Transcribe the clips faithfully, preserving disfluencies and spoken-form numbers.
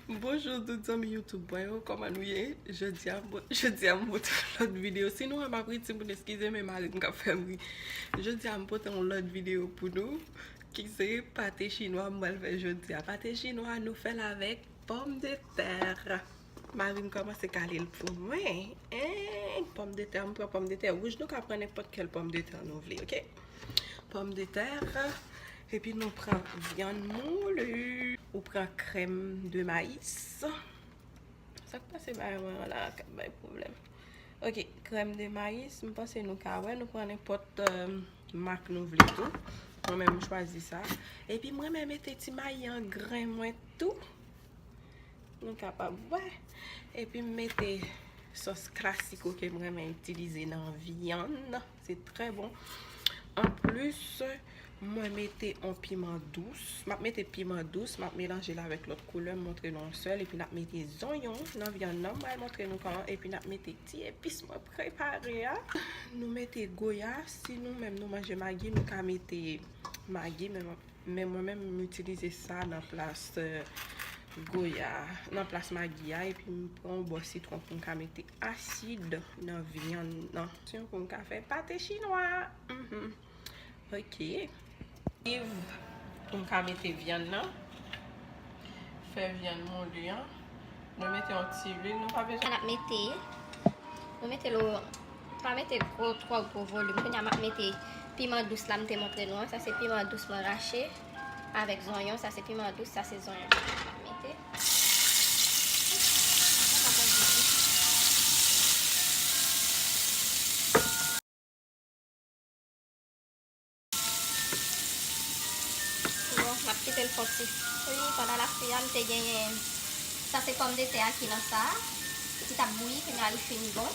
Bonjou tout zanmi YouTube mwen yo, kòman nou ye? Jodi a, m po-, jodi a m pote yon lòt videyo. Si nou wè m ap ri, timoun, eskize, men mari m k ap fè m ri. Jodi a m pote yon lòt videyo pou nou, ki se pate chinwa m pral fè jodi a. Pate chinwa, nou fè l avèk pòmdetè. Mari m kòmanse kale l pou mwen. En, pòmdetè, m pran pòmdetè wouj, nou ka pran nenpòt kèl pòmdetè nou vle, oke? Pòmdetè, epi nou pran vyann mouli, ou pran crème de maïs. Sa k pase bagay mwen an la k ap bay pwoblèm? Oke, crème de maïs, m panse nou ka wè, nou pran nenpòt, euh, mak nou vle tou. Mwen menm, m chwazi sa. Epi mwen menm mete ti mayi an grenn mwen tou. Nou kapab wè. Epi m mete sòs klasiko ke m renmen itilize nan vyann. Se trè bon. Anplis, mwen mete yon piman dous. M ap mete piman dous, m ap melanje l avèk lòt koulè, m montre nou yon sèl. Epi n ap mete zonyon nan vyann nan, m pral montre nou kòman. Epi n ap mete ti epis mwen prepare a. Nou mete goya. Si nou menm nou manje magi, nou ka mete magi, men mwen Men mwen menm, m itilize sa nan plas, euh, goya, nan plas magi a, epi m pran yon bò sitwon pou m ka mete asid nan vyann nan. Sitwon pou m ka fè pate chinwa. Mhm. Ok. Iv pou m ka mete vyann nan. Fè vyann mouli an. Nou mete yon ti lwil, nou pa bezwen. N ap mete, nou mete lo, pa mete gwo, twò gwo volim. Kounye a m ap mete piman dous la m te montre nou an. Sa se piman dous mwen rache avèk zonyon. Sa se piman dous, sa se zonyon. M ap mete. Bon, m ap kite l fon ti fri. Pandan l ap fri a, m te genyen, sa se pòmdetè a ki nan sa a, ki t ap bouyi, kounye a li fin bon.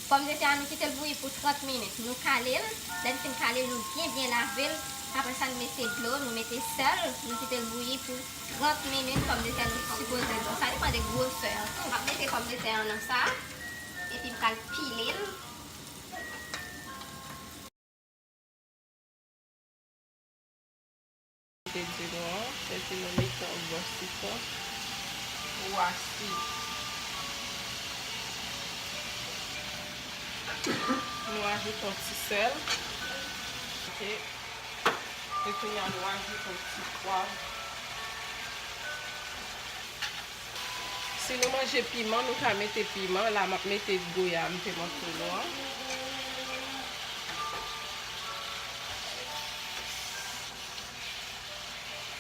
Pòmdetè a, nou kite l bouyi pou trant minit. Nou kale l, lè n fin kale l, nou byen, byen lave l. Apre sa, n mete dlo, nou mete sèl, nou kite l bouyi pou trant minit. Pòmdetè nou sipoze bon. Sa depann de gwosè an tou. M ap mete pòmdetè an nan sa a, epi m pral pile l. Te di nou an, epi nou mete yon bò sitwon pou asid. Nou ajoute yon ti sèl. Ok. E kounye a nou ajoute yon ti pwav. Si nou manje piman, nou ka mete piman. La, m ap mete goya m te montre nou an.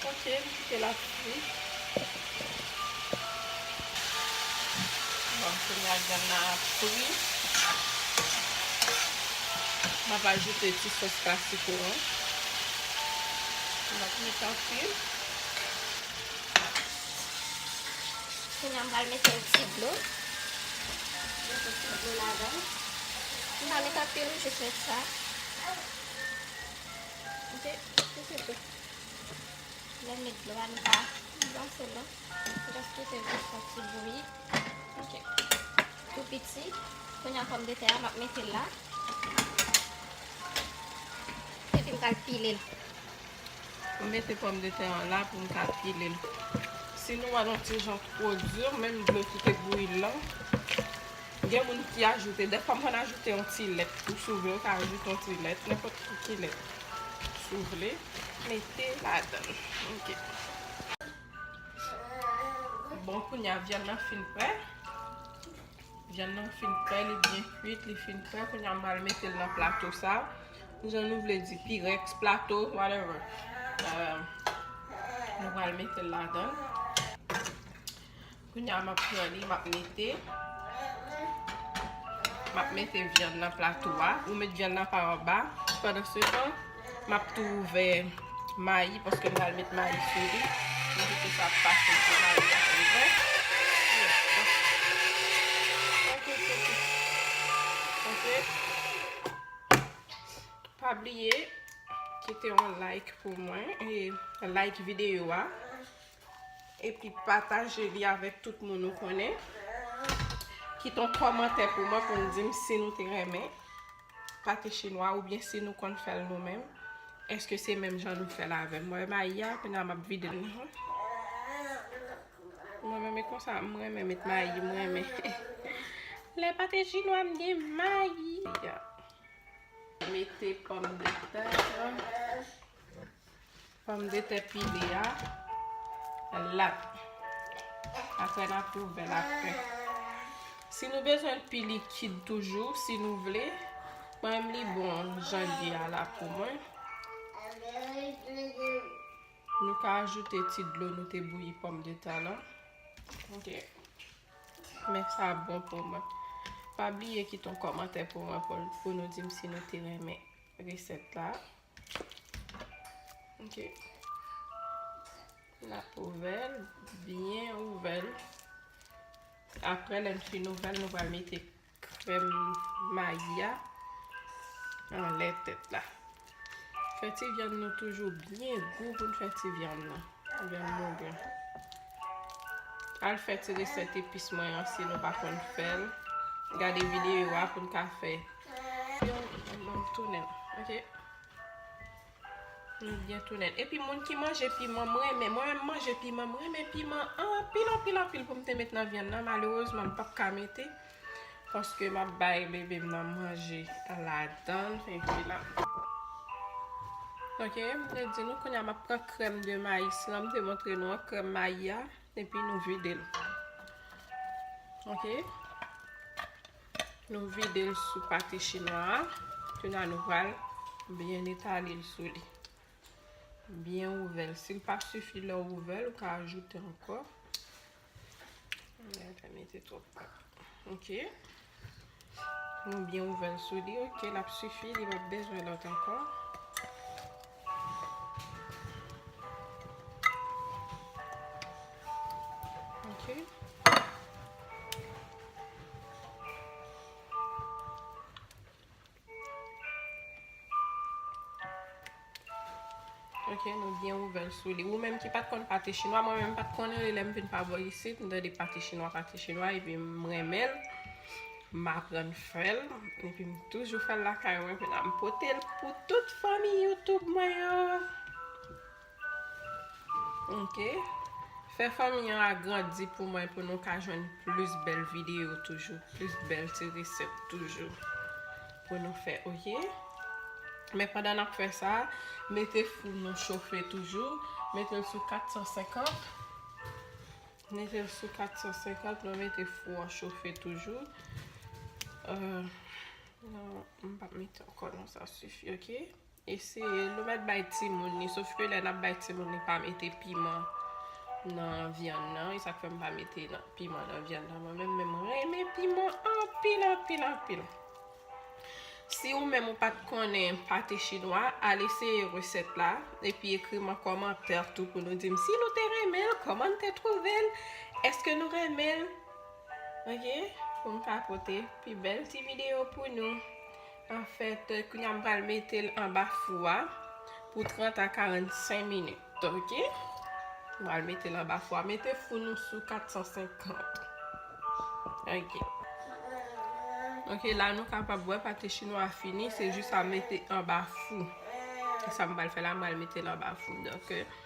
Ok, m kite l ap fri. Bon, kounye a vyann nan ap fri. M ap ajoute ti sòs klasiko an. M ap mete anpil. Kounye a m pral mete yon ti dlo. Mete ti dlo ladan l. M pa mete anpil, jis met sa. Ok, tout se tou. Lè n met dlo a, nou pa bwase l non. Just kite l jis yon ti bouyi. Ok. Tou piti. Kounye a pòmdetè a, m ap mete l la. Epi m pral pile l. M mete pòmdetè an la pou m ka pile l. Si nou wè l yon ti jan twò di, menm dlo ki te bouyi l lan, gen moun ki ajoute, dèfwa m konn ajoute yon ti lèt tou, si w vle, ou ka ajoute yon ti lèt, nenpòt ki, ki lèt. Si w vle, mete ladan l. Ok. Bon, kounye a vyann nan fin prè. Vyann nan fin prè, li byen kuit, li fin prè. Kounye a m pral mete l nan plato sa. Jan nou vle di, Pyrex, plato, whatever. Euh, nou pral mete l ladan l. Kounye a m ap pran li, m ap mete, m ap mete vyann nan plato a. Ou met vyann nan pa anba. Pandan se tan, m ap tou ouvè mayi, paske m pral met mayi sou li. M kite sa ap pase pou mayi a ouvè. Ok, ok, ok. Ok. Pa bliye, kite yon like pou mwen, e like videyo a. Epi pataje li avèk tout moun ou konnen. Kite yon kòmantè pou mwen, pou n di m si nou te renmen pate chinwa oubyen si nou konn fè l nou menm. Èske se menm jan nou fè l avè m? Mwen, mayi a, kounye a m ap vide l nan. Konsa, m renmen met mayi, m renmen. Lè pate chinwa, m gen mayi. Ya. Mete pòmdetè. Pòmdetè pile a. La. Apre, n ap ouvè l apre. Si nou bezwen l pi likid toujou, si nou vle, mwen menm li bon jan l ye a la pou mwen. Nou ka ajoute ti dlo nou te bouyi pòmdetè lan. Ok. Men sa bon pou mwen. Pa bliye kite yon kòmantè pou mwen, pou, pou nou di m si nou te renmen resèt la. Ok. N ap ouvè l, byen ouvè l. Apre, lè n fin ouvè l, nou pral mete krèm mayi a anlè tèt la. Fè ti vyann nou toujou byen gou pou n fè ti vyann nan. Vyann moulen. Al fè ti resèt epis mwen an si nou pa konn fè l. Gade videyo a pou n ka fè. Yo, m tounen, ok? Nou byen tounen. Epi moun ki manje piman, m renmen. Mwen menm manje piman, m renmen piman anpil, anpil, anpil pou m te met nan vyann nan. Malerezman, m p ap ka mete. Paske m ap bay bebe m nan manje ladan l. Epi la. Ok, m te di nou kounye a m ap pran krèm de mayi lan, m te montre nou an, krèm mayi a. Epi nou vide l. Ok. Nou vide l sou pate chinwa a. Kounye a nou pral byen etale l sou li. Byen ouvè l. Si l pa sifi lè w ouvè l, ou ka ajoute ankò. Mwen pa mete twòp. Ok. Nou byen ouvè l sou li. Ok, l ap sifi, li p ap bezwen lòt ankò. Ok. Ok, nou byen ouvè l sou li. Ou menm ki pa t konn pate chinwa, mwen menm m pa t konnen li lè m vin pa bò isit, m tande pate chinwa, pate chinwa, epi m renmen l. M aprann fè l, epi m toujou fè l lakay mwen, kounye a m pote l pou tout fanmi YouTube mwen yo. Ok. Fè fanmi an agrandi pou mwen, pou nou ka jwenn plis bèl videyo toujou, plis bèl ti resèt toujou pou nou fè, ok? Men pandan n ap fè sa, mete fou nou chofe toujou. Mete l sou kat san senkant. Mete l sou kat san senkant, nou mete fou an chofe toujou. Euh, non, m p ap mete ankò non, sa sifi, ok? Eseye, nou mèt bay timoun li, sof ke lè n ap bay timoun li, pa mete piman nan vyann nan. E sa k fè m pa mete nan, piman nan vyann nan. Mwen menm, men mwen renmen piman anpil, anpil, anpil. Si ou menm ou pa t konnen pate chinwa, al eseye resèt la, epi ekri m an kòmantè tou pou nou di m si nou te renmen l, kòman n te twouve l, èske nou renmen l. Ok, pou m ka pote pi bèl ti videyo pou nou. Anfèt, kounye a m pral mete l anba fou a pou trant a karannsenk minit, ok? M pral mete l anba fou a. Mete fou nou sou kat san senkant. Ok. Ok, la nou kapab wè pate chinwa a fini, se jis a mete anba fou. E sa m pral fè la, m pral mete l anba fou. Donk, euh,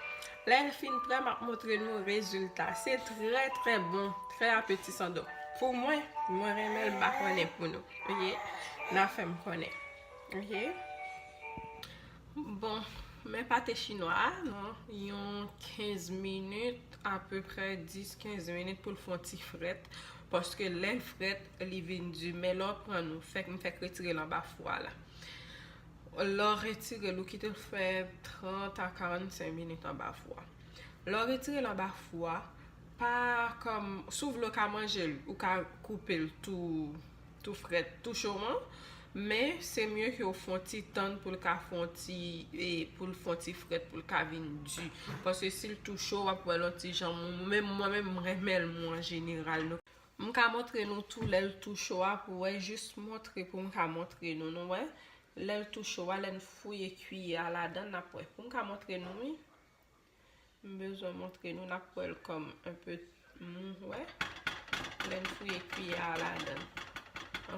lè l fin prè, m ap montre nou rezilta. Se trè, trè bon, trè apetisan. Donk, pou mwen, mwen renmen l, m pa konnen pou nou. Ok? N a fè m konnen. Ok? Bon, men pate chinwa a, non, yon kenz minit, apeprè dis, kenz minit pou l fè yon ti frèt. Paske lè l frèt, li vin di. Men lè w pran nou, fèk m fèk retire l anba fou a la. Lè w retire l, ou kite l fè trant a karannsenk minit anba fou a. Lè w retire l anba fou a, pa kòm, si w vle w ka manje l, ou ka koupe l tou, tou frèt, tou cho an. Men, se mye ke w fè yon ti tann pou l ka fè yon ti, e, pou l fè yon ti frèt, pou l ka vin di. Paske si l tou cho, w ap wè l yon ti jan mou. Menm mwen menm, m renmen l mou an jeneral. M ka montre nou tou lè l tou cho a pou wè, jis montre pou m ka montre nou, nou wè. Lè l tou cho a, lè n fouye kiyè a ladan, n ap wè. Pou m ka montre nou, wi. M bezwen montre nou, n ap wè l kòm un peu mou, wè. Lè n fouye kiyè a ladan.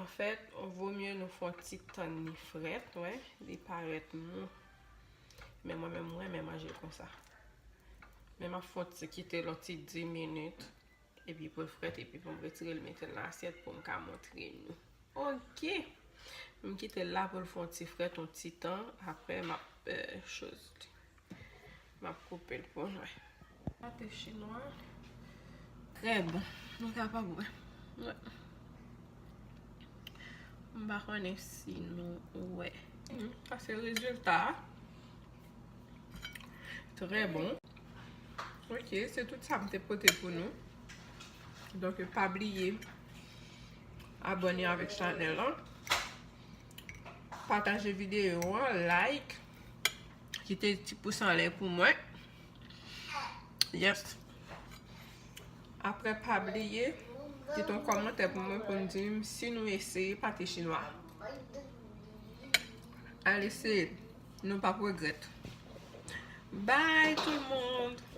Anfèt, vo mye nou fè yon ti tann li frèt, wè. Li parèt mou. Men mwen menm, mwen renmen manje l konsa. Men m ap fè yon ti kite l yon ti dis minit. Epi pou l frèt, epi pou m retire l, mete l nan asyèt pou m ka montre nou. Ok. M kite l la pou l fè yon ti frèt, yon ti tan. Apre, m ap, euh, choz li. M ap koupe l pou nou wè. Pate chinwa. Trè bon. Nou kapab wè. Wè. M pa konnen si nou wè. Hmm, sa se rezilta a. Trè bon. Ok, se tout sa m te pote pou nou. Donk, pa bliye abòne avèk chanèl lan. Pataje videyo an, like, kite ti pous anlè pou mwen. Yes. Apre, pa bliye kite yon kòmantè pou mwen pou n di m si nou eseye pate chinwa. Al eseye, nou p ap regrèt. Bye tout le monde!